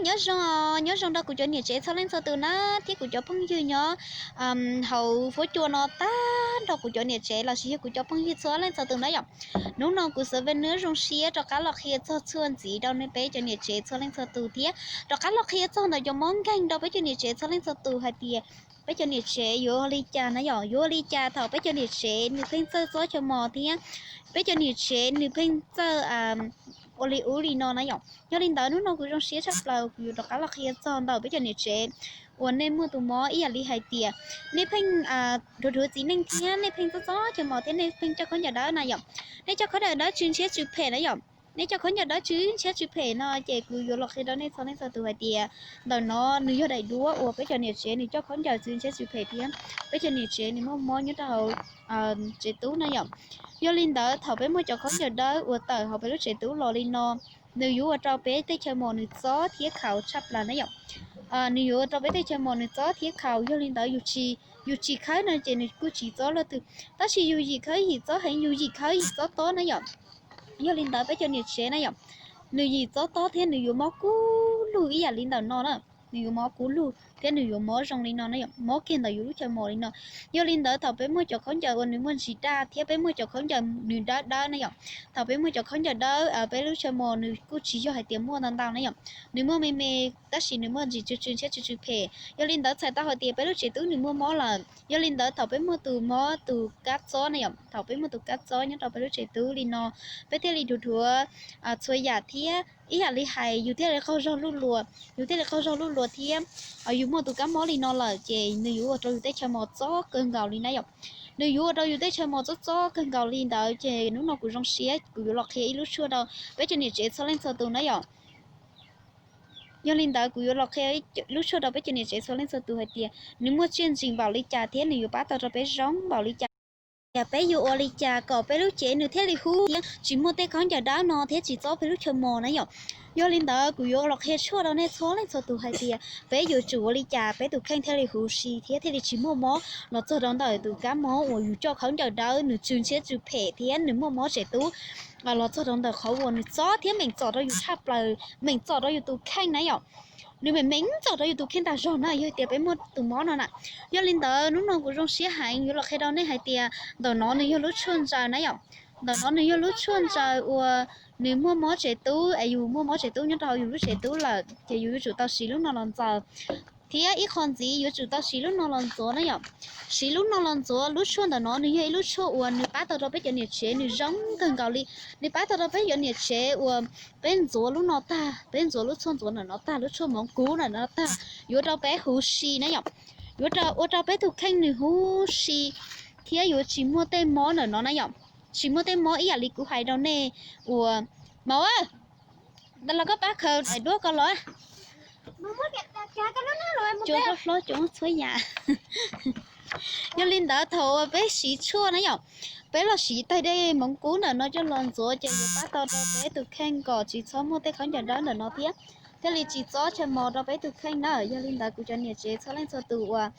Nyob zoo, nyob zoo rau kuv cov niam tsev txhua leej txhua tus na, thiab kuv cov phooj ywg nyob hauv fuab cua no tag nrho kuv cov niam tsev lossis yog kuv cov phooj ywg txhua leej txhua tus na yom. Hnub no kuv Xav Ve Nws zoo siab rov qab los qhia txog txhua ntxiv rau nej peb cov niam tsev txhua leej txhua tus thiab rov qab los qhia txog ntawm cov mob nkeeg rau peb cov niam tsev txhua leej txhua tus hais tias peb cov niam tsev yuav ua li cas na yom, yuav ua li cas thaum peb cov niam tsev nws pheej txawj txob chaw mos thiab peb cov niam tsev nws pheej txawj ua li ub li no na yom. Yog li ntawd hnub no kuv zoo siab tshaj plaws kuv yuav rov qab los qhia txog ntawm peb cov niam tsev uas nej muaj tus mob ib yam li hais tias nej pheej dhuav dhuav txiv neej thiab nej pheej txob txob chaw mos thiab nej pheej coj khaub ncaws dawb na yom. Nej coj khaub ncaws dawb tsw ntshiab tsw phem na yom. Nej coj khaub ncaws dawb tsw ntshiab tsw phem no ces kuv yuav los qhia rau nej txhua leej txhua tus hais tias ntawm no nws yog daim duab uas peb cov niam tsev nws coj khaub ncaws tsw ntshiab tsw phem thiab peb cov niam tsev nws muaj mob nyob rau hauv tsev tub na yom. Yog li ntawd thaum peb muaj cov khaub ncaws dawb uas tawm hauv peb lub tsev tub los li no, nws yuav ua rau peb tej chaw mos nws txob thiab khaus tshaj plaws na yom. Nws yuav ua rau peb tej chaw mos nws txob thiab khaus, yog li ntawd yus tsis khawb no ces nws kuj tsis txob luaj twg. Tab sis yus yim khawb yim txob heev, yus yim khawb yim txob tob na yom. Yog li ntawd peb cov niam tsev na yom, nws yim txob tob thiab nws yuav mob kub lug ib yam li ntawm no na. Nws yuav mob kub lug thiab nws yuav mob zoo li no na yom, mob kiag ntawm yus lub chaw mos li no. Yog li ntawd thaum peb muaj cov khaub ncaws uas nws muaj ntsis daj thiab peb muaj cov khaub ncaws nws dawb dawb na yom, thaum peb muaj cov khaub ncaws dawb peb lub chaw mos nws kuj tsis yog hais tias muaj ntau ntau na yom, nws muaj me me tab sis nws muaj ntsis tsw tsw ntshiab tsw tsw phem. Yog li ntawd txhais tau hais tias peb lub tsev tub nws muaj mob lawm. Yog li ntawd thaum peb muaj tus mob tus kab txob na yom, thaum peb muaj tus kab txob nyob rau peb lub tsev tub li no, peb thiaj li dhuav dhuav txhua yam thiab ib yam li hais yus thiaj li qaug zog luj luas, yus thiaj li qaug zog luj luas thiab yus muaj tus kab mob li no lawm ces nws yuav ua rau yus tej chaw mos txob kawg nkaus li na yom. Nws yuav ua rau yus tej chaw mos txob txob kawg nkaus li ntawd ces hnub no kuv zoo siab kuv yuav los qhia ib lub tshuaj rau peb cov niam tsev txhua leej txhua tus na yom. Yog li ntawd kuv yuav los qhia lub tshuaj rau peb cov niam tsev txhua leej txhua tus hais tias nws muaj tsiaj ntsim npaum li cas thiab nws yuav pab tau rau peb zoo npaum li cas. Peb yuav ua li cas kom peb lub cev nws thiaj li huv thiab tsis muaj tej khaub ncaws dawb no thiab tsis txob peb lub chaw mos na yom. Yog li ntawd kuv yuav los qhia tshuaj rau nej txhua leej txhua tus hais tias peb yuav tsum ua li cas peb tus kheej thiaj li huv si thiab thiaj li tsis muaj mob los txog rau ntawm tus kab mob uas yus coj khaub ncaws dawb nws tsw ntshiab tsw phem thiab nws muaj mob tsev tub los txog rau ntawm qhov uas nws txob thiab meem txom rau yus tshaj plaws, meem txom rau yus tus kheej na yom. Nws meem meem txom rau yus tus kheej tas zog na yog tias peb muaj tus mob no na. Yog li ntawd hnub no kuv zoo siab heev yuav los qhia rau nej hais tias ntawm no nws yog lub tshuaj ntsaws na yom. Ntawm no nws yog lub tshuaj ntsaws uas nws muaj mob tsev tub es yus muaj mob tsev tub nyob rau hauv yus lub tsev tub lawm ces yus yuav tsum tau siv lub no los ntxaws. Thiab ib qho ntxiv yuav tsum tau siv lub no los ntxuav na yom. Siv lub no los ntxuav, lub tshuaj ntawm no nws yog ib lub tshuaj uas nws pab tau rau peb cov niam tsev nws zoo kawg nkaus li. Nws pab tau rau peb cov niam tsev uas peb ntxuav lub no tag, peb ntxuav lub tshuaj ntxuav ntawm no tag, lub tshuaj moov kub ntawm no tag, yuav rau peb huv si na yom. Yuav ua rau peb tus kheej nws huv si thiab yuav tsis muaj tej mob ntawm no na yom. Tsis muaj tej mob ib yam li kuv hais rau nej uas, Maum, los koj pab khaws daim duab ko los. Cua hlob hlob cua txhua yam. Yog li ntawd thaum uas peb siv tshuaj na yom, peb los siv tais dej moov kub ntawm no coj los ntxuav ces yuav pab tau rau peb tus kheej kom tsis txhob muaj tej khaub ncaws dawb ntawm no thiab, thiaj li tsis txob chaw mos rau peb tus kheej na. Yog li ntawd kuv cov niam tsev txhua leej txhua tus uas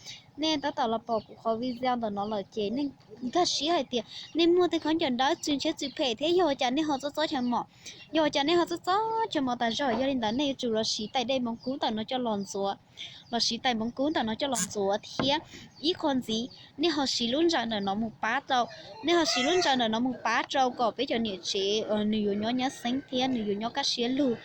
nej tab tom los pom kuv qhov video ntawm no lawm ces nej nkag siab hais tias nej muaj tej khaub ncaws dawb tsw ntshiab tsw phem thiab yog cas nej ho txob txob chaw mos, yog cas nej ho txob txob chaw mos tas zog, yog li ntawd nej yuav tsum los siv tais dej moov kub ntawm no coj los ntxuav, los siv tais moov kub ntawm no coj los ntxuav thiab ib qho ntxiv nej ho siv lub ntsaws ntawm no mus pab rau, nej ho siv lub ntsaws ntawm no mus pab rau kom peb cov niam tsev nws yuav nyob nyab xeeb thiab nws yuav nyob kaj siab lug.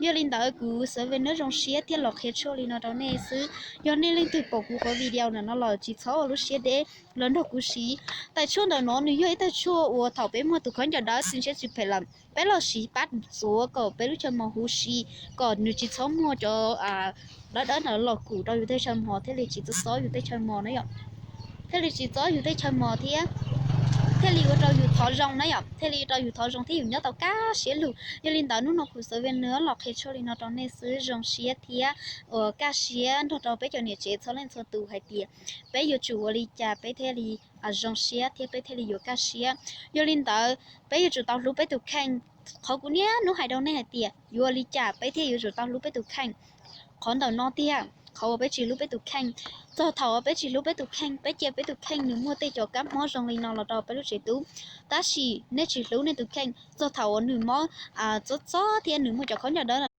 Yog li ntawd kuv Xav Ve Nws zoo siab thiaj los qhia tshuaj li no rau nej xwb. Yog nej leej twg pom kuv qhov video ntawm no lawm tsis txhob ua lub siab deb los nrog kuv siv. Tais tshuaj ntawm no nws yog ib tais tshuaj uas thaum peb muaj tus khaub ncaws dawb tsw ntshiab tsw phem lawm, peb los siv pab ntxuav kom peb lub chaw mos huv si, kom nws tsis txhob muaj cov dawb dawb ntawd los kum rau yus tej chaw mos thiaj li tsis txob txob yus tej chaw mos na yom, thiaj li tsis txob yus tej chaw mos thiab thiaj li ua rau yus thov zoo na yom, thiaj li rau yus thov zoo thiab yus nyob tau kaj siab lug. Yog li ntawd hnub no kuv Xav Ve Nws los qhia tshuaj li no rau nej xwb, zoo siab thiab uas kaj siab nrog rau peb cov niam tsev txhua leej txhua tus hais tias peb yuav tsum ua li cas peb thiaj li zoo siab thiab peb thiaj li yuav kaj siab. Yog li ntawd peb yuav tsum tau hlub peb tus kheej. Qhov kuv niaj hnub hais rau nej hais tias yuav ua li cas peb thiaj yuav tsum tau hlub peb tus kheej. Qhov ntawm no tiag, qhov uas peb tsis hlub peb tus kheej, txog thaum uas peb tsis hlub peb tus kheej, peb cia peb tus kheej nws muaj tej cov kab mob zoo li no los rau peb lub tsev tub, tab sis nej tsis hlub nej tus kheej, txog thaum uas nws mob txob txob thiab nws muaj cov khaub ncaws dawb